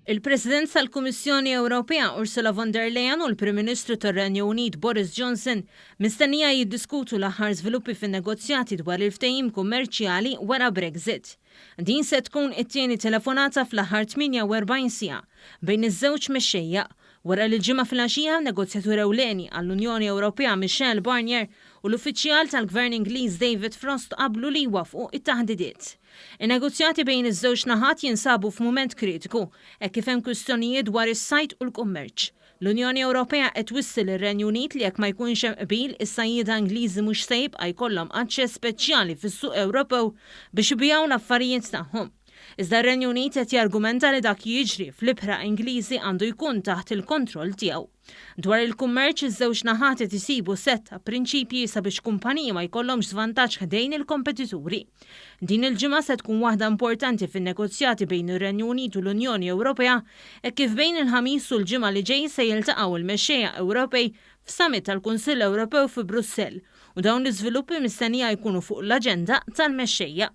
Il-President tal-Kummissjoni Ewropea Ursula von der Leyen u l-Prim Ministru tar-Renju Unit Boris Johnson mistennija jiddiskutu l-aħħar żviluppi fin-negozjati dwar il-ftehim kummerċjali wara Brexit. Din se tkun it-tieni telefonata fl-aħħar 48 siegħa bejn iż-żewġ mexxejja wara li l-Ġimgħa filgħaxija n-negozjatur ewleni għall-Unjoni Ewropea Michel Barnier u l-uffiċjal tal-Gvern Ingliż David Frost qablu li jwaffqu t-taħdidiet. In-negozjati bejn iż-żewġ naħat jinsabu f'mument kritiku hekk kif hemm kwistjonijiet dwar is-sajd u l-kummerċ. L-Unjoni Ewropea qed twissi lir-Renju Unit li jekk ma jkunx hemm qbil, is-sajjieda Ingliżi mhux se jibqa' jkollhom aċċess speċjali fis-suq Ewropew biex ibigħu l-affarijiet tagħhom. Iżda r-Renju Unit qed jargumenta li dak jiġri fl-ibħra Ingliżi għandu jkun taħt il-kontroll tiegħu. Dwar il-kummerċ, iż-żewġ naħat qed isibu sett ta' prinċipji sabiex kumpaniji ma jkollhomx żvantaġġ ħdejn il-kompetituri. Din il-ġimgħa se tkun waħda importanti fin-negozjati bejn ir-Renju Unit u l-Unjoni Ewropea hekk kif bejn il-Ħamis u l-Ġimgħa li ġej se jiltaqgħu l-mexxejja Ewropej f'summit tal-Kunsill Ewropew fi Brussell u dawn l-iżviluppi mistennija jkunu fuq l-aġenda tal-mexxejja.